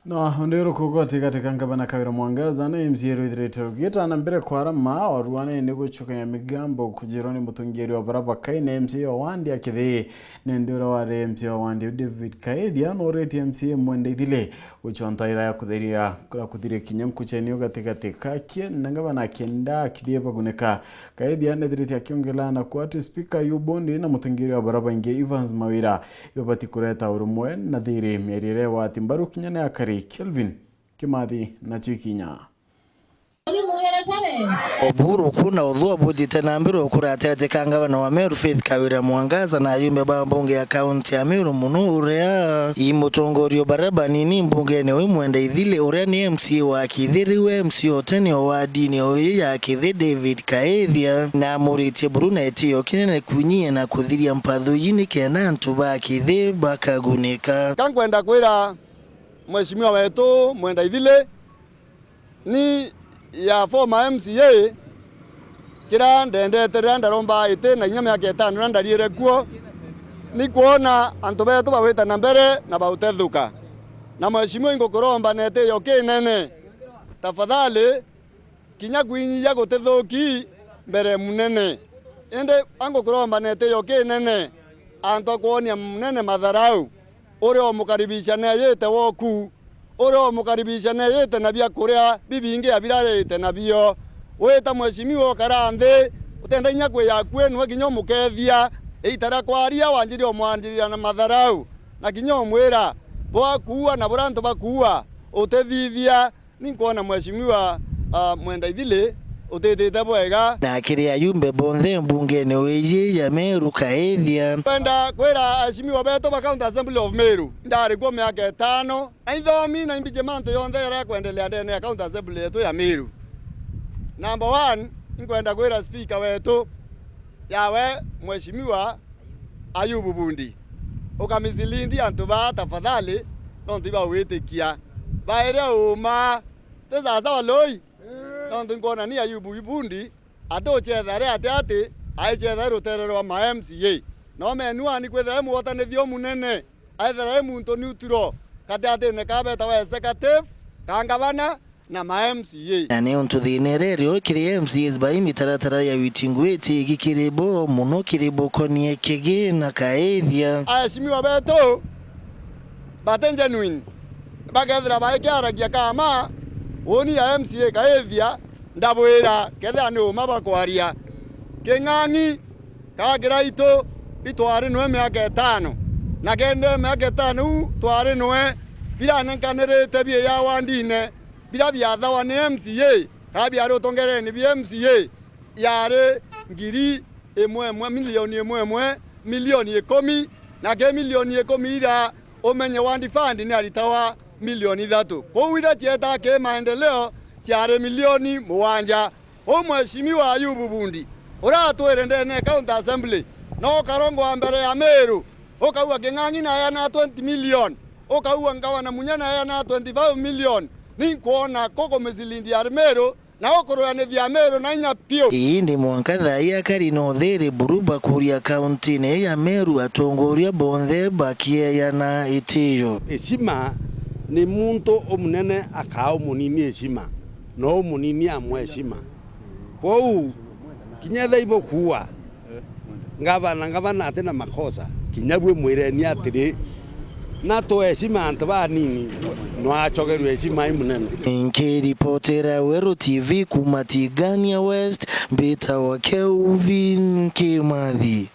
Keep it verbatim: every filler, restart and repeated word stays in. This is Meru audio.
No, undi uruku goti gati ka ngavana Kawira Mwangaza na M C A rwithirite rugitana mbere kwarama, oruane ni gucukanya migambo kujirwa ni mutongeria wa baraba Kaine M C A wa wandi ya Kithii, na indi uria wari M C A wa wandi David Kaithia nuritie M C A Mwenda Ithili gucwa ntaira ya kutheria, kuria kuthiria kinya nkuchenio gatigati kake na ngavana kenda Kithii bagunika. Kaithia nethirite akiongela na kuati spika Ayubu Bundi na mutongeria wa baraba ingi Evans Mawira ibabati kureta urumwe na thiri. Miario iria igwati mbaru kinya ni akari Kelvin Kimathi na Chikinya. Oburu kuna uthua bujite na mbere ukuratete ka ngavana wa Meru Faith Kawira Mwangaza na ajumbe ba mbunge ya kaunti ya Meru, muno uria i mutongoria baraba nini mbungene wi Mwenda Ithili, uria ni M C A wa Kithii, riu M C A o tene o wadini uyu ya Kithii David Kaithia, na amuritie buru na itio kinene kunyie na kuthiria mpatho iji nikenda antu ba Kithii bakagunika. Ka nkwenda kwira Mheshimiwa wetu Mwenda Ithili, ni ya former M C A, kiria ndendete riria ndaromba iti na inya miaka itano iria ndariire kuo, ni kwona antu betu bagwita na mbere na bautethuka. Na Mheshimiwa, ingukuromba na itio kinene, tafadhali, kinya kwinyia gutithuki mbere munene. Indi angukuromba na itio kinene, antu a kwonia munene matharau, uria umukaribisha ni ayite woku, uria umukaribisha ni ayite na biakuria bibingi abirarite nabio. Wita mheshimiwa ukara nthi, utenda inya kwiya akui nwe kinya umukethia, iita ria kwaria wanjirie umwanjirira na matharau, na kinya umwira, bwa kuua na buria antu bakuua, utithithia. Ni nkwona Mheshimiwa, ah, Mwenda Ithili utitite bwega. Na kiri ayumbe bonthe mbungene wiji ya Meru Kaithia. Kwenda kwira aheshimiwa betu ba County Assembly of Meru, ndari kuo miaka itano, na ithomi na imbiji mantu yonthe yaria kwendelea ndene ya County Assembly yetu ya Meru. Number one, nkwenda kwira speaker wetu, yawe Mheshimiwa Ayubu Bundi, ukamisilindi antu baa tafadhali, nontu ibawitikia baire uuma. Ti sawasawa loi? Nontu nkwona ni Ayubu Bundi ati ucetha ari ati ati, aicetha ari rutere rwa ma M C A. No menu ani kwithira i mwotanithia umunene, aithira i muntu neutral gatigatine ka beta wa executive, ka ngavana, na ma M C A. Na ni untu thina iria iri o kiri M C As bai mitaratara ya witi ngugi itiigi kiri bo, muno kiri bukonie kigina Kaithia. Aheshimiwa betu bati genuine, bakethira baikiaragia kama uni ya M C A Kaithia, ndabwira kethira ni uma bakwaria. King'ang'i ka kiraitu itwari nwe miaka itano, na kenda miaka itano iu twari nwe biranenkanirite bia wandine, biria biathawa ni M C A, ka biari utongereni bia M C A, yari ngiri imwe imwe, milioni imwe imwe, milioni ikumi, na ki milioni ikumi ira umenye ward fund ni aritawa milioni ithatu. Kwou iria cieta ki maendeleo ciari milioni mugwanja. Uu Mheshimiwa Ayubu Bundi, uratwire ndene ya County Assembly, no ukarongwa mbere ya Meru, ukauga King'ang'i naeana twenty million, ukauga Ngavana Munya naeana twenty-five million, ni nkwona kukumisilindi ya Meru, na ukuruanithia Meru na inya piu. Indi mwanka thaa ii akari no thiri buru bakuria kauntine ya Meru atongoria bonthe bakieana itio. Heshima ni muntu umunene akaa umunini heshima, no umunini amwe heshima. Kwou, kinya etha ibukuua, ngavana, ngavana ati na makosa, kinya bwi mwireni atiri, na tuheshima antu banini, no acogerwe heshima i munene. Nkiripotera Weru T V kuuma Tigania West, mbitawa Kelvin Kimathi.